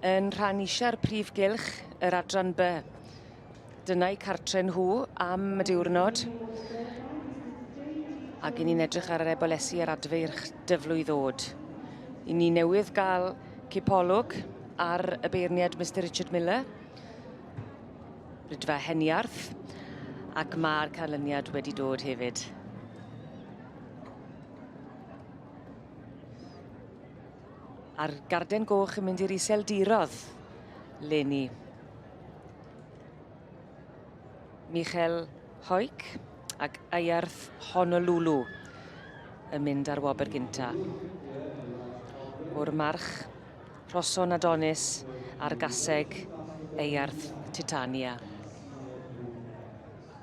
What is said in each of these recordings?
Yn rhan isia'r prif gylch, yr adran B. Dyna'i cartre nhw am y diwrnod. Ac i ni'n edrych ar yr ebolesi a'r adfeirch dyflwy ddod. I ni newydd gael cipolwg ar y beirniad Mister Richard Miller, Rydfa Heniarth, ac mae'r canlyniad wedi dod hefyd. A'r garden goch yn mynd i'r iseldirodd leni. Michel Hoik ac Aiarth Honolulu yn mynd ar wobr gynta. O'r march Rhoson Adonis a'r gaseg Eiarth Titania.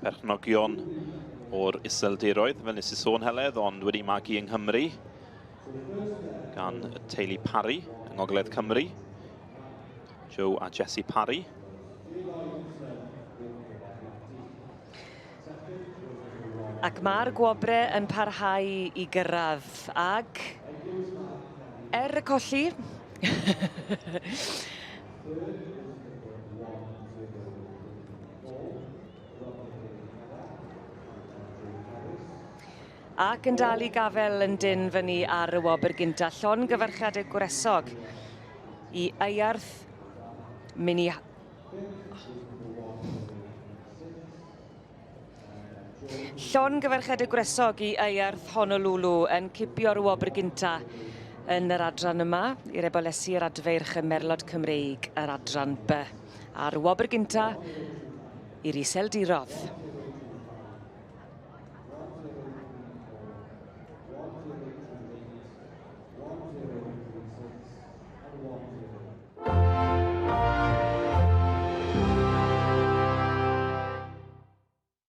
Perchnogion o'r Iseldiroedd, fel nes i sôn Heledd, ond wedi magu yng Nghymru gan y teulu Parry yng Ngogledd Cymru. Joe a Jessie Parry. Ac mae'r gwobre yn parhau i gyrraedd ag er y colli Ac yn dal i gafel yn dynn fyny ar y wobr gynta. Llongyfarchiadau gwresog i Aiarth Mini... Llongyfarchiadau gwresog i Aiarth Honolulu yn cipio'r wobr gynta yn yr adran yma i'r ebolesi yr adfeirch y Merlod Cymreig yr adran B. A'r wobr gynta i'r Iseldirodd.